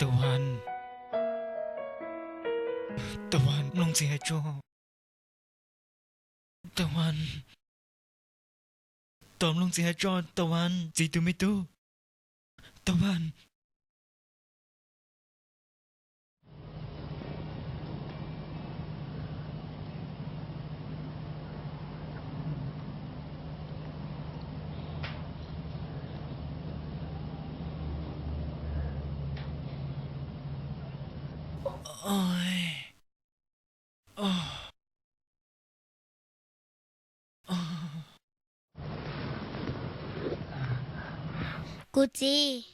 Tau Vas, Tau Vas, mloog txiv hais tso. Tau Vas, tos mloog txiv hais tso Tau Vas, txiv tus me tub. Tau Vas. Kuv txiv,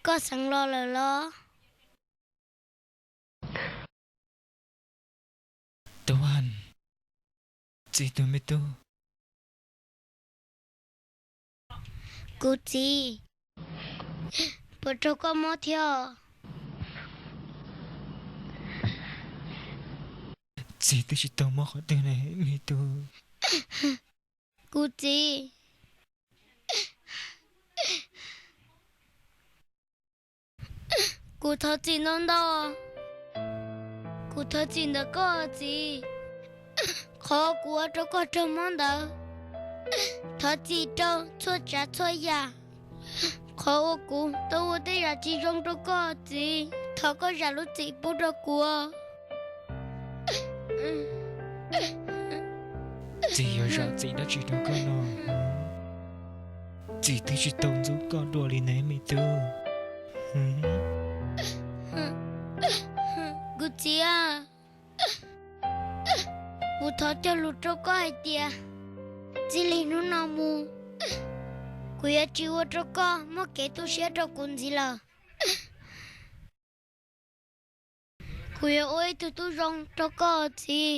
koj xeev los lawm los? Tau Vas, txiv tus me tub. Kuv txiv, puas raug koj mob thiab? Txiv twb tsis tau mob qhov twg ne me tub. Kuv txiv, kuv thov txim ntau ntau. Kuv thov txim ntawm koj txiv, qhov kuv ua rau koj raug mob ntawd. Thov txim rau txhua tsav txhua yam, qhov uas kuv tau ua tej yam tsis zoo rau koj txiv. Thov koj zam lub txim pub rau kuv. Txiv yuav zam txim dab tsi rau koj no? Txiv twb tsis tau ntxub koj dua li ne me tub. Kuv txiv, kuv thov cog lus rau koj hais tias txij li hnub no mus, kuv yuav tsis ua rau koj muaj kev tu siab rau kuv ntxiv lawm. Kuv yuav ua ib tug tub zoo rau koj txiv.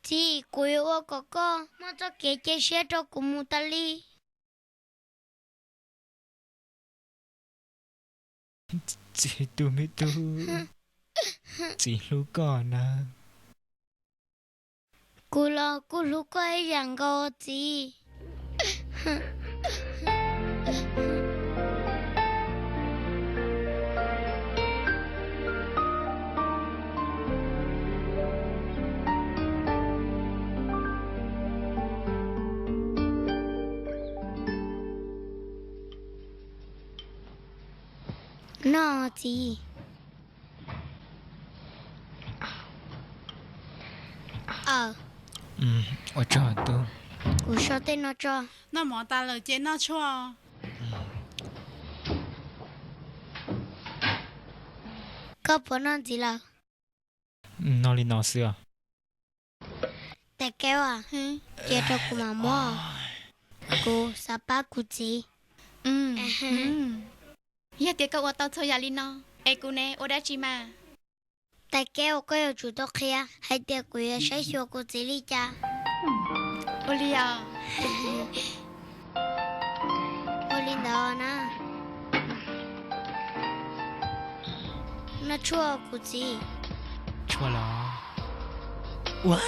Txiv, kuv yuav ua kom koj muaj txoj kev cia siab rau kuv mus tas li. Txiv tus me tub, txiv hlub koj na. Kuv los kuj hlub koj ib yam nkaus txiv. No txiv. Ua tsaug tub. Kuv sau tej no tso. Noj mov tas lawm ces noj tshuaj. Koj puas noj ntxiv lawm? Noj li no xwb os. Tais Kev, cia rau kuv mam muab. Kuv xav pab kuv txiv. Yog tias koj ua tau txhua yam li no, es kuv ne, ua dab tsi mas? Tais Kev, koj yuav tsum tau qhia hais tias kuv yuav saib xyuas kuv txiv li cas. Ua li os. Ua li ntawd na. Noj tshuaj kuv txiv. Tshuaj los? Ua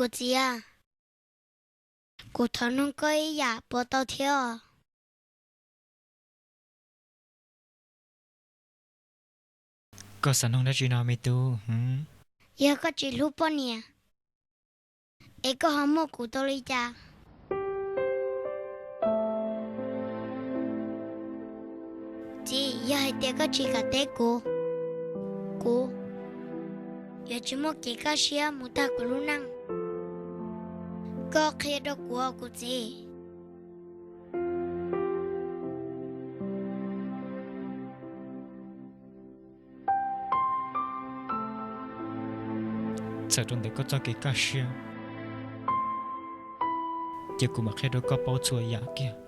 Kuv txiv, kuv thov nug koj ib yam puas tau thiab? Koj xav nug dab tsi no me tub? Yog koj tsis hlub poj niam, es koj ho muaj kuv tau li cas? Txiv, yog hais tias koj tsis kam teb kuv, kuv yuav tsis muaj kev kaj siab mus tag kuv lub neej. Koj qhia rau kuv, kuv txiv. Txhawm rau ntawm koj txoj kev kaj siab, ces kuv mam qhia rau koj paub txhua yam kiag.